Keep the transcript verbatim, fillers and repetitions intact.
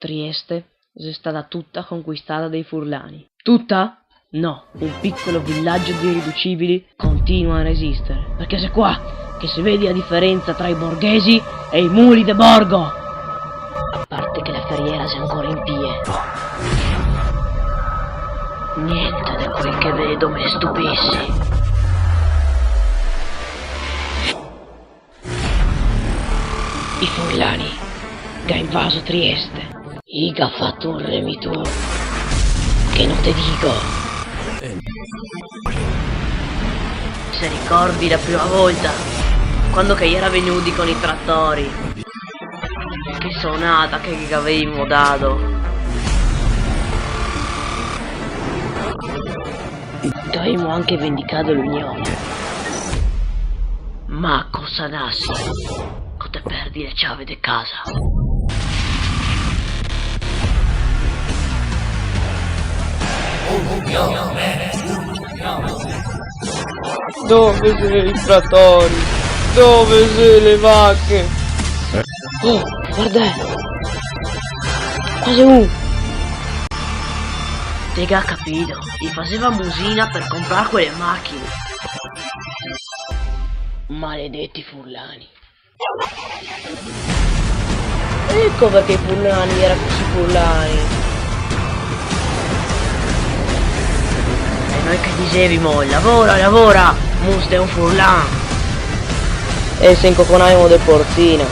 Trieste xe stata tuta conquistata dai furlani. Tuta? No, un picolo vilagio de ireducibili continua a resistere, parché xe qua che se vede la diferenza tra i borghesi e i muli de borgo. A parte che la feriera xe ancora in pie. Niente de quel che vedo me stupise. I furlani ga invaso Trieste. I ga fato un remitur che no te digo. Se ricordi la prima volta, quando che i era vegnudi con i tratori? Che sonata che, che gavevimo dado! Gavevimo anche vendicado l'Unione. Ma cosa nasi co te perdi le ciave de casa? Dove xe i tratori? Dove xe le vache? Oh, varda! Qua xe un! Te ga capito? I faseva musina per comprar quele machine. Maledeti furlani. Eco parché i furlani era cusì furlani. E noi che disevimo: "Lavora, lavora, Mus xe un furlan." E se incoconavimo de porzina.